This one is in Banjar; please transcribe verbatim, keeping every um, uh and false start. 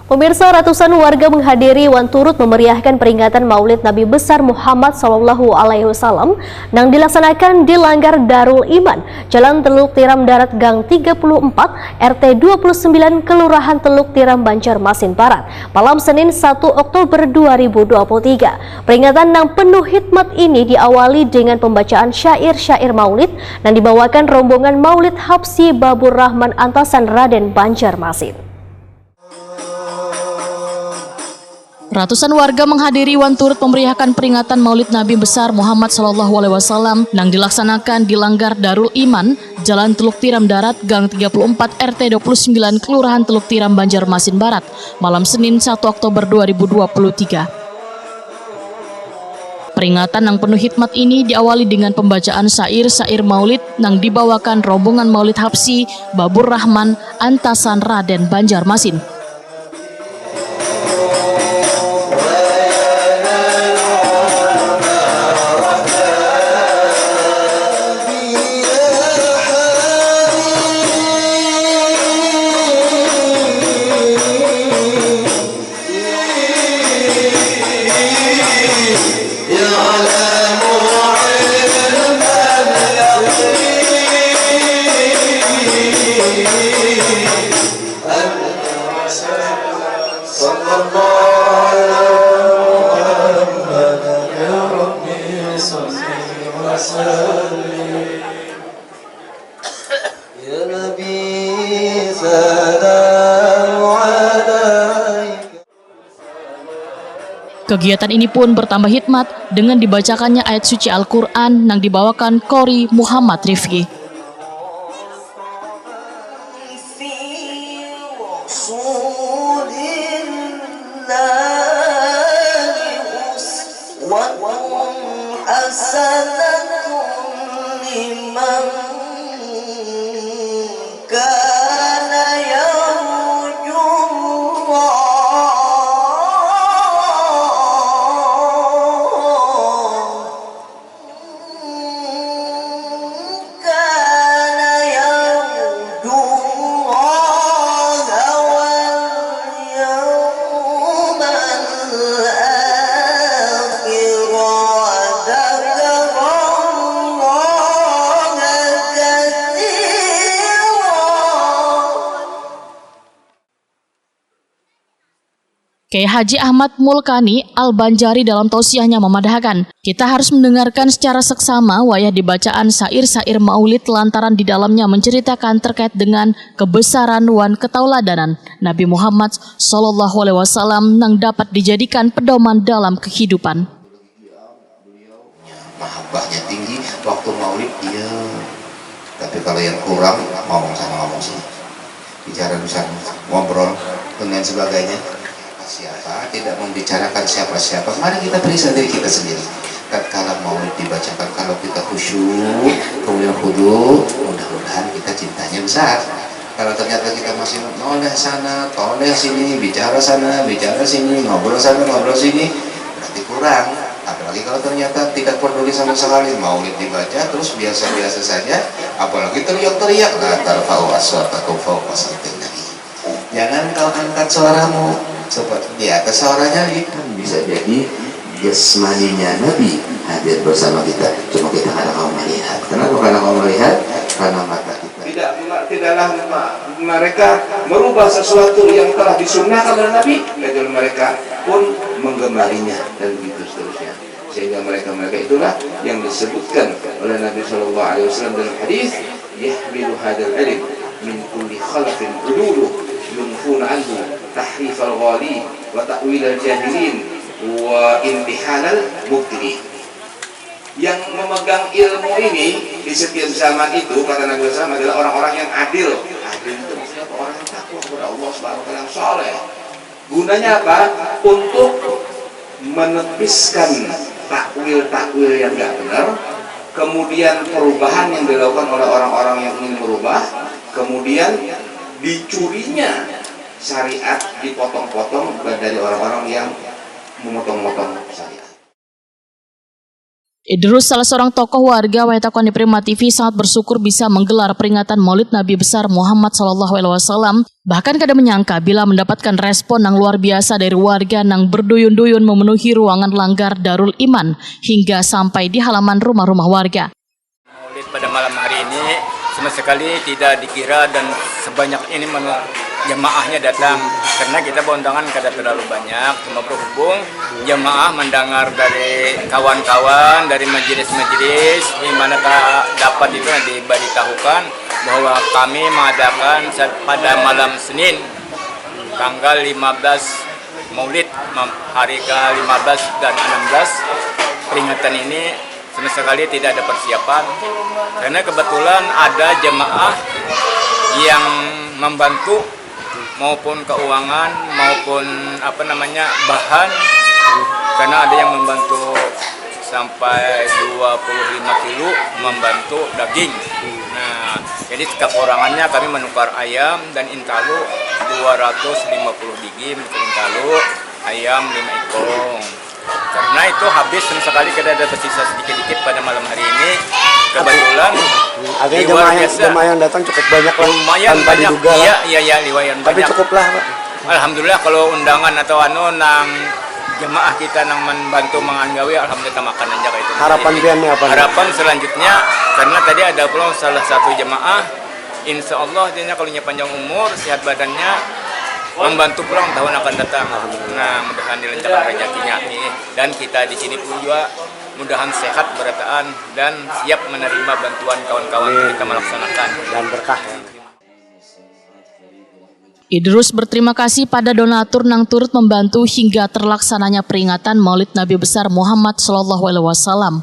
Pemirsa, ratusan warga menghadiri wan turut memeriahkan peringatan Maulid Nabi Besar Muhammad sallallahu alaihi wasallam nang dilaksanakan di Langgar Darul Iman, Jalan Teluk Tiram Darat, Gang tiga puluh empat, R T dua puluh sembilan, Kelurahan Teluk Tiram, Banjarmasin Barat, malam Senin, satu Oktober dua ribu dua puluh tiga. Peringatan nang penuh hikmat ini diawali dengan pembacaan syair-syair Maulid nang dibawakan rombongan Maulid Habsyi Babur Rahman Antasan Raden Banjarmasin. Ratusan warga menghadiri wan turut memeriahkan peringatan Maulid Nabi Besar Muhammad sallallahu alaihi wasallam nang dilaksanakan di Langgar Darul Iman, Jalan Teluk Tiram Darat, Gang tiga puluh empat, R T dua puluh sembilan, Kelurahan Teluk Tiram, Banjarmasin Barat, malam Senin, satu Oktober dua ribu dua puluh tiga. Peringatan nang penuh hikmat ini diawali dengan pembacaan syair-syair Maulid nang dibawakan rombongan Maulid Habsyi Babur Rahman Antasan Raden Banjarmasin. Kegiatan ini pun bertambah hikmat dengan dibacakannya ayat suci Al-Quran nang dibawakan Qori Muhammad Rifki. Kiai Haji Ahmad Mulkani Al-Banjari dalam tausiahnya mamadahakan, kita harus mendengarkan secara seksama wayah dibacaan syair-syair Maulid lantaran di dalamnya menceritakan terkait dengan kebesaran wan ketauladanan Nabi Muhammad sallallahu alaihi wasallam nang dapat dijadikan pedoman dalam kehidupan. Mahabbahnya tinggi, waktu maulid diam. Tapi kalau yang kurang, ngomong sana ngomong sini. Bicara di sana, ngobrol, dan lain sebagainya. Siapa tidak membicarakan siapa-siapa, mari kita periksa diri kita sendiri. Tatkala maulid dibacakan, kalau kita khusyuk, kemudian khudu, mudah-mudahan kita cintanya besar. Kalau ternyata kita masih noleh sana, toleh sini, bicara sana, bicara sini, ngobrol sana, ngobrol sini, berarti kurang. Apalagi kalau ternyata tidak peduli sama sekali, maulid dibaca terus biasa-biasa saja, apalagi teriak-teriak, la tarfa'u aswatakum fawqa sautin nabi. Jangan kau angkat suaramu seperti di atas suaranya Nabi. Kan bisa jadi jasmaninya Nabi hadir bersama kita, cuma kita kada mau melihat. Kenapa kada mau melihat? Karena mata kita. Tidak, tidaklah mereka merubah sesuatu yang telah disunnahkan oleh Nabi, kecuali mereka pun menggemarinya dan begitu seterusnya. Sehingga mereka-mereka itulah yang disebutkan oleh Nabi sallallahu alaihi wasallam dalam hadis, "Yahmilu hadzal ilm min kulli khalafin udulu yunfuna anhu tahrifal ghali wa ta'wilal jahilin wa intihalal mubtilin." Yang memegang ilmu ini di setiap zaman itu, kata Nabi sallallahu alaihi wasallam, adalah orang-orang yang adil. Adil itu maksudnya apa? Orang yang takwa kepada Allah Subhanahu wa taala, yang saleh. Gunanya apa? Untuk menepiskan takwil-takwil yang nggak benar, kemudian perubahan yang dilakukan oleh orang-orang yang ingin merubah, kemudian dicurinya syariat, dipotong-potong dari orang-orang yang memotong-motong syariat. Idrus, salah seorang tokoh warga wayah takuan di Prima T V, sangat bersyukur bisa menggelar peringatan Maulid Nabi Besar Muhammad sallallahu alaihi wasallam. Bahkan kada menyangka bila mendapatkan respon yang luar biasa dari warga nang berduyun-duyun memenuhi ruangan langgar Darul Iman hingga sampai di halaman rumah-rumah warga. Maulid pada malam hari ini sama sekali tidak dikira dan sebanyak ini menu- jamaahnya datang karena kita berundangan kada terlalu banyak, cuma berhubung jamaah mendengar dari kawan-kawan dari majelis-majelis di mana tak dapat itu diberitahukan bahwa kami mengadakan pada malam Senin tanggal lima belas Maulid hari ke lima belas dan enam belas peringatan ini sama sekali tidak ada persiapan karena kebetulan ada jemaah yang membantu maupun keuangan maupun apa namanya bahan karena ada yang membantu sampai dua puluh lima kilo membantu daging. Nah, jadi setiap orangannya kami menukar ayam dan intalu dua ratus lima puluh biji menukar intalu ayam lima ikong. Karena itu habis sama sekali kada ada tersisa sedikit-dikit pada malam hari ini. Kebetulan Artinya jemaah yang, jemaah yang datang cukup banyak lah lumayan tanpa banyak. Diduga Iya, lah. Iya, iya, lumayan Tapi banyak. Cukup lah, Pak. Alhamdulillah kalau undangan atau anu nang jemaah kita nang membantu menganggawi alhamdulillah makan aja kayak itu. Harapan pian nih apa? Harapan selanjutnya karena tadi ada pulang salah satu jemaah insya Allah dia kalau panjang umur sehat badannya membantu pulang tahun akan datang. Nah mudahan dilancarkan rezekinya nih dan kita di sini pun juga mudahan sehat berataan dan siap menerima bantuan kawan-kawan kita melaksanakan. Dan berkah. Idrus berterima kasih pada donatur nang turut membantu hingga terlaksananya peringatan Maulid Nabi Besar Muhammad sallallahu alaihi wasallam.